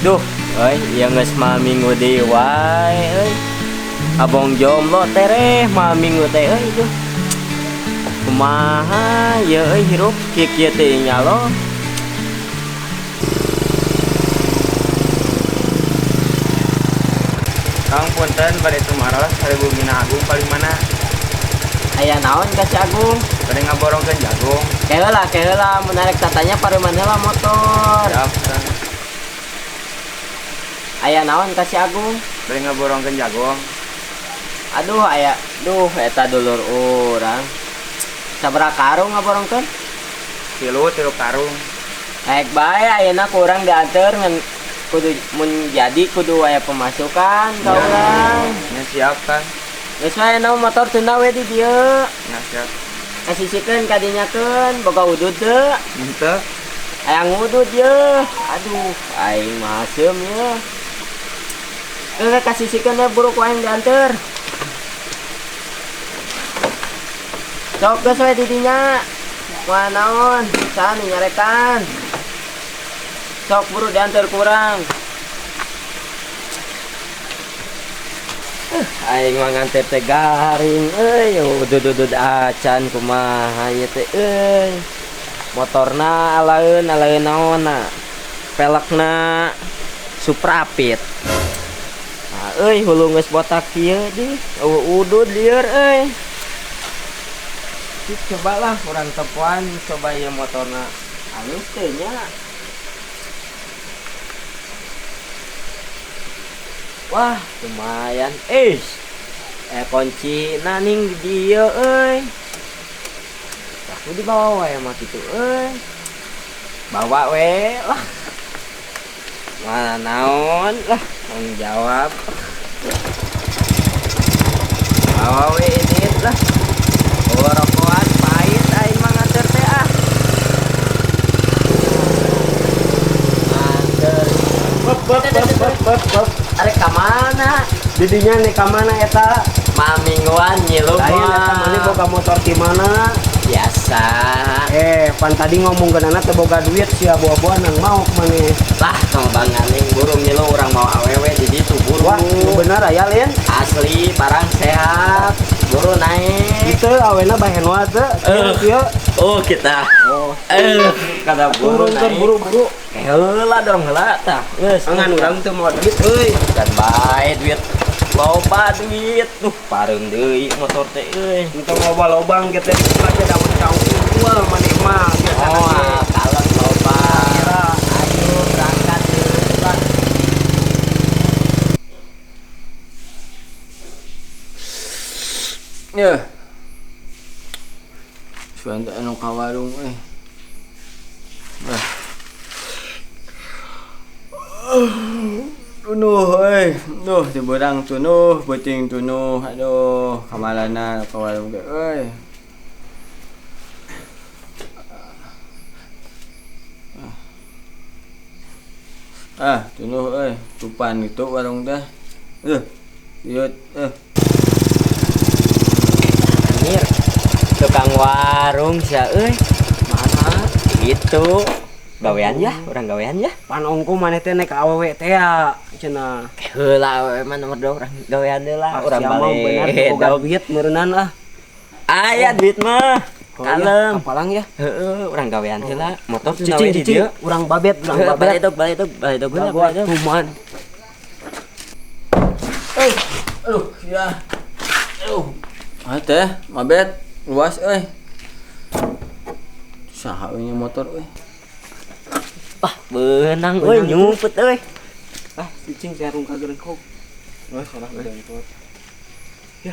Duh, euy, ieu geus malam minggu deui wae euy. Abong jomblo tereh malam minggu teh euy duh. Kumaha ieu euy hirup kieu-kieu teh nyalo. Kang, punten, bade tumaros Seribu Bina Agung paling mana? Aya naon ka si Agung? Bade ngaborongkeun jagung. Keheula, keheula, mun arek tatanya pareuman heula motor. Siap, Kang. Aya naon ka si Agung? Bade ngaborongkeun jagung. Aduh, aya, duh, eta dulur urang. Sabaraha karung ngaborongkeun? 3 karung. Naik bae ayeuna ku urang dianteur ngan kudu mun jadi kudu aya pemasukan ka urang. Ya, siap, Kang. Geus wae na motor tunda we di dieu. Ya, siap. Kasisikeun kadinyakeun boga udud teu? Henteu. Aya ngudud ye. Aduh, aing mah haseum ye. Kasisikeun we buru ku aing dianteur. Sok geus we di dinya. Moal naon, saha nu nyarekan. Sok buru dianteur ku urang. Aing mah nganter teh garing euy, udud-udud acan kumaha ieu teh euy. Motorna alaeun, alaeun naonna? Pelekna Suprapit. Nah, euy hulu geus botak kieu di, eueuh udud lieur euy. Cik, cobalah urang tepuan coba ieu motorna alus teh nya. Wah, lumayan. Kunci naning di dieu euy. Aku dibawa wae mah kitu euy. Bawa we lah. Mana naon lah, tanggung jawab. Bawa we ini lah. Bawa rokokan pahit aing mah nganter teh ah. Nganter. Bep, bep, bep, bep, bep, bep. Arek ka mana? Didinya nih ka mana eta? Mamingguan nyilu Lain mah. Eta mana boga motor di mana? Biasa. Pan tadi ngomong ke nana teh boga duit sia buah-buahan nang mau maneh. Lah, tong banganing burung nyilu urang mau awewe di ditu buru. Wah, nu bener aya lain. Asli barang sehat. Buru naik. Itu awena bahen wae teh. Kieu. Oh, kita. Oh. Kada buru Turun, naik. buru, buru. Heula dong, heula tah. Geus. Ngan urang teu mau duit euy. Dan bae duit. Loba duit. Duh, pareung deui motor teh euy. Entong loba lobang kieu teh dipakai daun kangkung jual maneh mah. Biasana Oh, ge. kalem loba. Kira. Ayo berangkat heula. Ya. Suan teh anu ka warung euy. Nah. Tunuh euy. Duh, diberang tunuh, beuting tunuh. Aduh, kamalana ka warung ge euy. Ah, tunuh euy, tupan itu warung teh. Ieu eh. Anjir. Tukang warung sia euy. Mana? Itu. Gawean ya, urang gawean ya. Pan ongko maneh teh nek ka awewe teh ya, cenah. Heula awewe mah nomor 2 urang gawean deui lah, Ah, urang sia mah balik. bener boga duit meureunnan ah. Aya duit mah. Oh, iya, Kalem. kapalang ya. Heeh, urang gawean heula. Motor Cicing, teu nawe di cicing. dieu. Urang babet, urang Heeh, babet. balik dog, balik dog, balik dog heula, Jagoan balik dog. tuman. Eh, aduh, ya. Aduh. Ah teh, mabet, luas euy. Saha euy nya motor euy. Wah, beunang euy, Beunang nyumput euy. Ah, cicing sarung kagerengkog. Wah, salah gerengkog. Ya.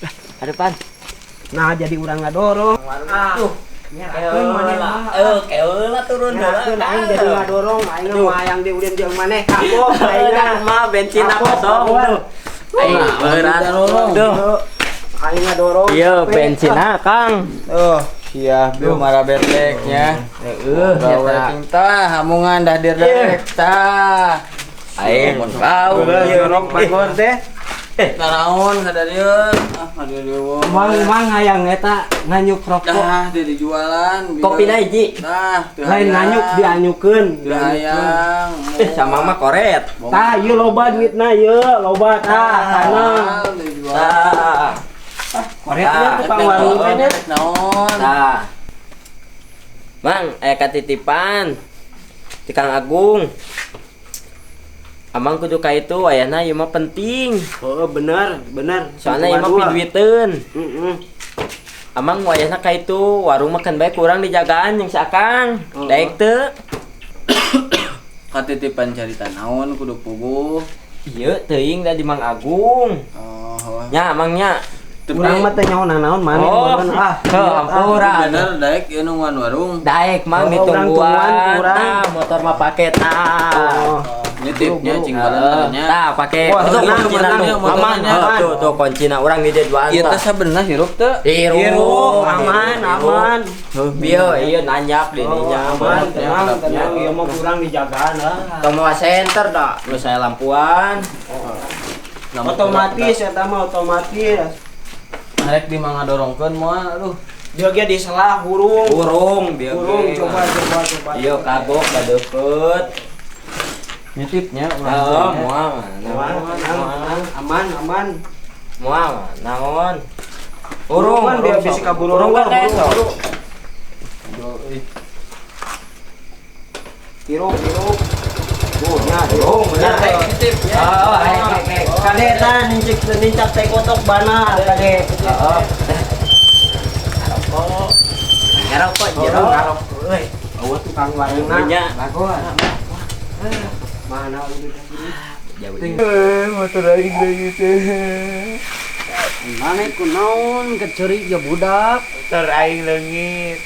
Lah, ada pan. Nah, jadi urang ngadorong. Ah, Tuh. Nyerakeun maneh mah. Keula turun heula. Nyerakeun aing jadi ngadorong, aing Aduh. mah hayang diureun jeung maneh. Kapok aing Aing mah bensin Kapok, kosong kawan. tuh. Aing berat. Duh. Aing ngadorong. Iya, Capek. bensin ah, Kang. Oh, sia bieu marah betleknya. Heeh, Gawe tah, hamungan dah dir Iya. dek tah. Aing bau Ulah ieu. jorok bagor teh. Naraon kadarieu? Ah, kadarieu. Mang hayang eta nganyuk rokok. Dah, teu dijualan. Kopi na hiji. Dah, teu Lain nganyuk dianyukeun. Teu hayang. Sama mah koret. Tah, ieu loba duitna ieu, loba tah, tanah. Tah. Koret ieu tukang warung teh nya. Naon? Tah. Mang, aya katitipan. Ti Kang Agung. Amang kudu ka itu ayana ieu mah penting. Oh, bener, bener. Soalnya ieu mah piduiteun. Heeh. Amang wayahna ka itu warung makan bae kurang dijagaan jeung si Akang. Daek teu. Katitipan carita naon kudu puguh. Ieu teuing da di Mang Agung. Oh. Nya Mang nya. Urang mah teh nyaho nanaon maneh bener ah. Heuh, ampura. Bener daek ieu nungguan warung. Daek Mang ditungguan. Tah motor mah pake tah. Nyetipnya cing balannya. Tah pake. Tuh kuncina tuh. Aman. Tuh tuh kuncina urang di dieu duaan. Ieu teh sabenerna hirup teu? Hirup, aman, aman. Bieu ieu nanjak di dinya. Aman, tenang, tenang. Ieu mah kurang dijagaan lah. Tong mawa senter dah. Lu saya lampuan. Otomatis eta mah otomatis. Arek di mangga dorongkeun moal aduh. Dia ge diselah hurung. Hurung bieu. Hurung coba coba coba. Ieu kagok badeukeut. Nyitipnya urang. Heeh, moal. Aman, aman. Moal naon? Hurung dia bisa kabur hurung kan sok. Hirup, hirup. Oh, nya hurung bener teh nitip ya. Heeh, kade eta nincak teh kotok bana kade. Heeh. Ngarokok. Ngarokok jero ngarokok euy. Eueuh tukang warungna. Nya. Lagoan. Mana udah sini? Jauh. Motor aing deui teh. Mana kunaon keceri ya budak. Motor aing leungit.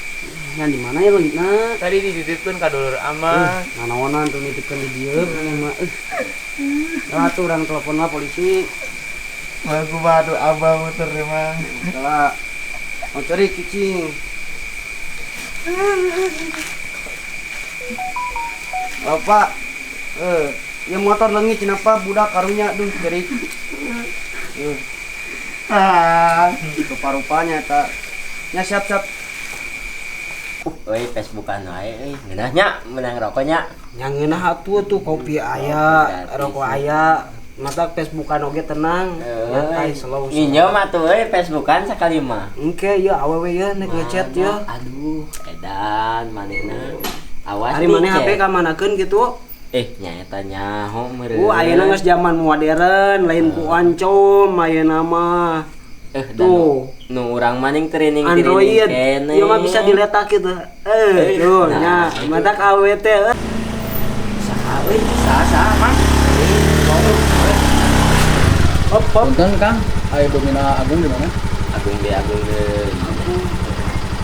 Yang di mana ya leungitna? Tadi dititipkeun ka dulur amang. Nanaonan tuh nitipkeun di dieu mah. Lah tuh urang telepon lah polisi. Mah kumaha tuh abah motor emang. Salah. Mau cari cicing. Bapak, ya motor leungit kenapa budak karunya duh cari. Rupa-rupanya eta. Nya siap-siap. Euy Facebookan wae euy. Ngeunah nya meunang rokok nya. Nya ngeunah atuh tuh kopi aya, rokok aya. Mata Facebookan oge tenang. Nyantai slow. Nginjem atuh euy Facebookan sakali mah. Engke ieu awewe ieu nek ngechat ieu. Aduh, edan manehna. Awas ari maneh HP ka manakeun kitu? Nya eta nyaho meureun. Ayeuna geus zaman modern, lain ku oncom ayeuna mah. Tuh, nu urang maning training Android. Ieu mah bisa diletak kitu. Tuh nya, mata KW teh. Saha euy, saha Mang? Hop, hop. Punten Kang, aya Domina Agung di mana? Agung de, Agung de.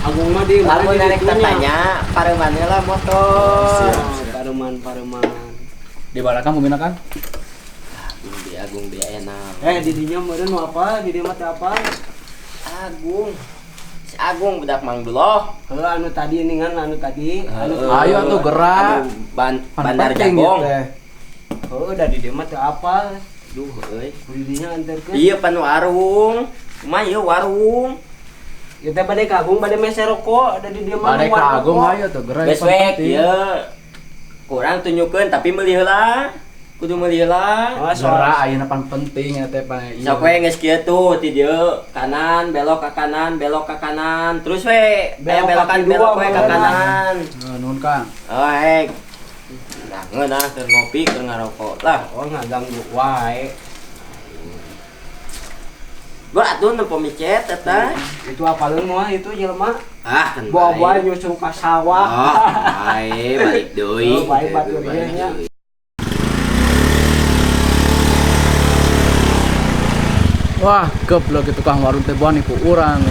Agung mah di lamun arek tanya, pareuman heula motor. Pareman, pareman. Di mana Kang Bumina Kang? Agung de, Agung de enak. Di dinya meureun nu apa? Di dieu mah teh apa? Agung. Si Agung budak Mang Duloh. Heuh anu tadi ningan anu tadi. Anu ayo atuh gerak. Bandar Jagong. Heuh da di dieu mah teh apa? Duh euy. Di dinya anterkeun. Ieu pan warung. Kumaha ieu warung? Ieu teh bade ka Agung bade meser rokok da di dieu mah. Bade ka Agung hayu atuh gerak. Geus we ieu. Kurang tunjukkeun tapi meuli heula. Kudu meuli heula. Gerak ayeuna pan penting eta teh pan. Sok we geus kieu tuh ti dieu kanan belok ka kanan belok ka kanan terus we belokan belok we ka kanan. Nuhun Kang. Oh hek. Nah ngeunah keur ngopi keur ngarokok lah. Oh ngaganggu wae. Gua atuh nempo micet eta. Itu apaleun moal itu jelema. Ah, kan. Bawa-bawa nyusul ka sawah. Oh, bae balik deui. Oh, bae batur ieu nya. Wah, geblek tukang warung teh boa nipu urang.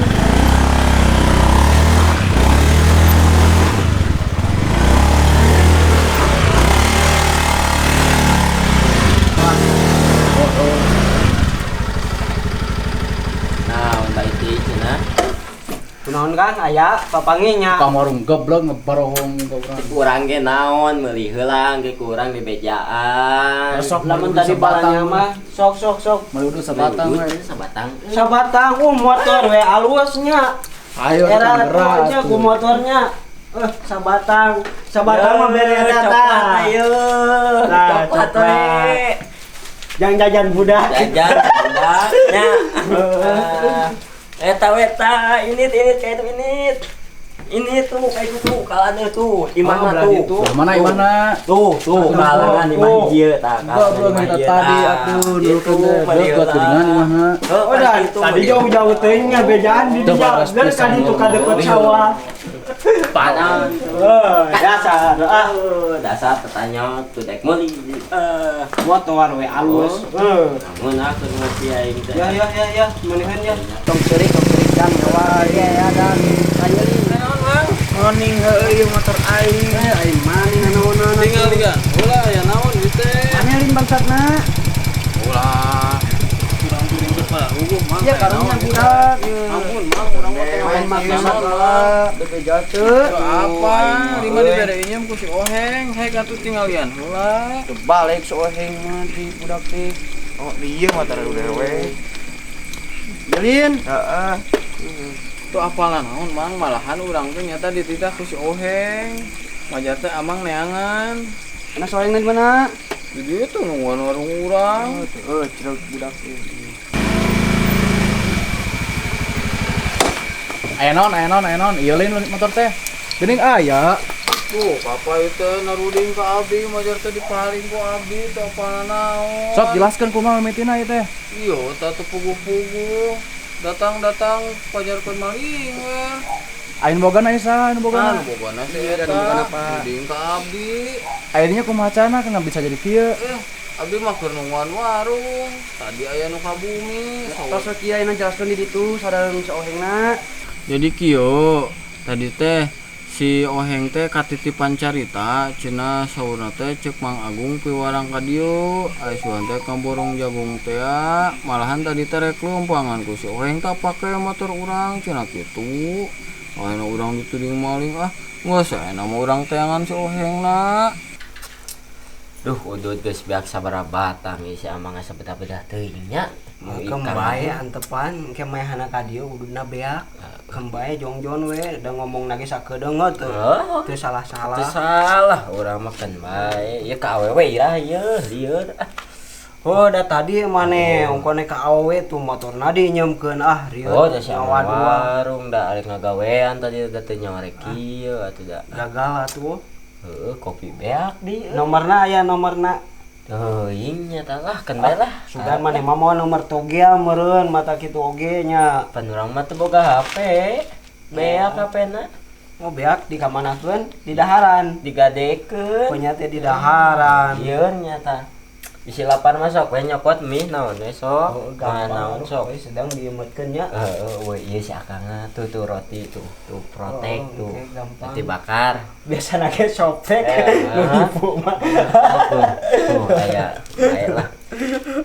Naon Kang aya papanginya. Tukang warung goblok ngebarohong ka urang. Kurang ge naon meuli heula ge kurang dibejaan. Sok Lamun tadi balanya mah sok sok sok. Meuli udah sabatang we. Sabatang. Sabatang motor we alusnya. Ayo era nya ku motornya. Sabatang. Sabatang mah bere eta. Ayo. Nah, coklat. Jangan jajan budak. Jajan budaknya. Eta weta ini kayak itu ini. Ini tuh kayak itu kalana tuh. Di mana tuh? Mana imana? Tuh, kalangan di mana ieu tah. Goblok eta tadi atuh dulu kan geuningan imahna. Oh, tadi jauh-jauh teuing nya bejaan di dinya. Geus ka ditu ka deukeut sawah. Panan. Dasar ah dasar tetanya tuh dek meuli. Motor we alus. Namun aku ngopi aing teh. Ya ya ya ya, meuneun ya. Tong ceurik dan nyawa ya ya dan kanyeri. Naon Mang? Morning heueuh ieu motor aing. Aing maning naon-naon. Tinggal liga. Ulah ya naon ieu teh. Maneh bangsatna. Ulah. Urang kuring berparuh Mang. Ya karunya budak. Ampun Mang, urang mah teh main maksud lah, bebeja teu. Apa? Lima dibere inyem ku si Oheng, hek atuh tinggalian heula. Teu balik si Oheng mah di budak teh. Oh, ieu motor udah we. Jelin. Heeh. Tuh apalah naon Mang, malahan urang teh nyata dititah ku si Oheng. Majar teh amang neangan. Mana si Oheng di mana? Di dieu tuh nungguan warung urang. Heeh, ceruk budak teh. Aya naon, ieu lain motor teh. Geuning aya. Tuh, papa ieu teh naruding ka abdi, majar teh dipaling ku abdi teu apalah naon. Sok jelaskeun kumaha mimitina ieu teh. Iya, tah teu puguh-puguh. Datang-datang pajarkeun maling we. Ain bogana isa, anu bogana. Anu bogana si eta. Ruding ka abdi. Airnya kumaha cana kana bisa jadi kieu? Abdi mah keur nungguan warung. Tadi aya nu ka bumi. Tos kieu ayeuna jelaskeun di ditu sareng si Ohengna. Jadi kieu, tadi teh si Oheng teh katitipan carita cenah saurna teh ceuk Mang Agung piwarang ka dieu, aya suan teh kamborong jagung teh malahan tadi teh rek lumpangan ku si Oheng tah pake motor urang cenah kitu. Ayeuna urang dituding maling ah, geus ayeuna mah urang teangan si Ohengna. Duh, udud geus beak sabaraha batang ieu si Amang asa beda-beda teuing nya. Kem bae antepan ke maehana ka dieu ududna beak. Kem bae jongjon we da ngomong nage sakedeung teu. Teu salah-salah. Teu salah urang mah keun bae. Ieu ka awewe ira ieu lieur. Oh, da tadi maneh ongkone ka awewe tuh motorna dinyemkeun ah rieu. Oh, da si warung da arek ngagawean tadi da teu nyawa rek kieu atuh da. Gagal atuh. Heeh, kopi beak di. Nomorna aya nomorna. Teuing nya tah lah keun bae lah. Sugan maneh mah moal nomor togel meureun mata kitu oge nya. Pan urang mah teu boga HP. Beak HP-na. Oh beak di kamanakeun? Di daharan. Digadekeun. Punya teh di daharan. Ieu nya tah. Isi lapar mah sok we nyokot mie naon we sok. Oh, naon sok. Sedang diemetkeun nya. Heeh, we ieu si Akangna tuh tuh roti tuh, tuh protek tuh. Okay, roti bakar. Biasana ge soplek nu nipu mah. Tuh aya bae lah.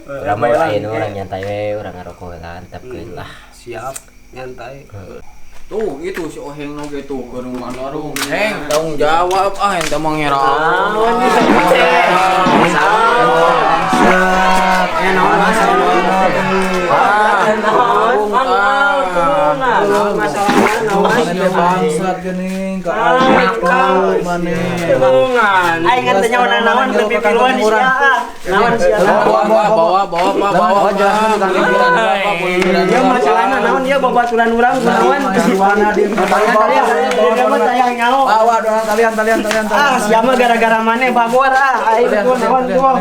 Urang mah aya urang nyantai we, urang ngarokok heula antepkeun lah. Siap, nyantai. Tuh, itu si Oheng oge tuh ke rumah warung. Heng, tanggung jawab ah ente mah ngera. Bangsat geuning ka aing maneh. Aing teh nyawa naon lebih piluan sia. Naon sia. Bawa bawa bawa bawa. Dia masalahna naon dia babaturan urang naon. Mana dia bawa doang talian. Ah, siapa gara-gara maneh bagor ah. Aing tuh naon tuh.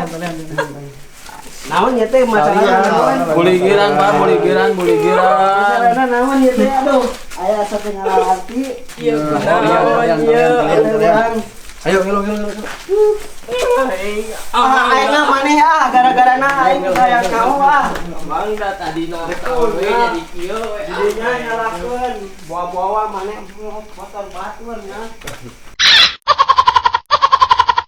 Naon ieu teh masalahna naon? Buligiran, Pak, buligiran. Masalahna naon ieu teh aduh. Aya satengah arti. Ieu naon ieu. Ayo ngilu. Ah, aing mah maneh ah gara-garana aing hayang kamu ah. Mangga tadi na rek awewe jadi kieu we. Jadinya nyalakeun bawa-bawa maneh motor batur nah.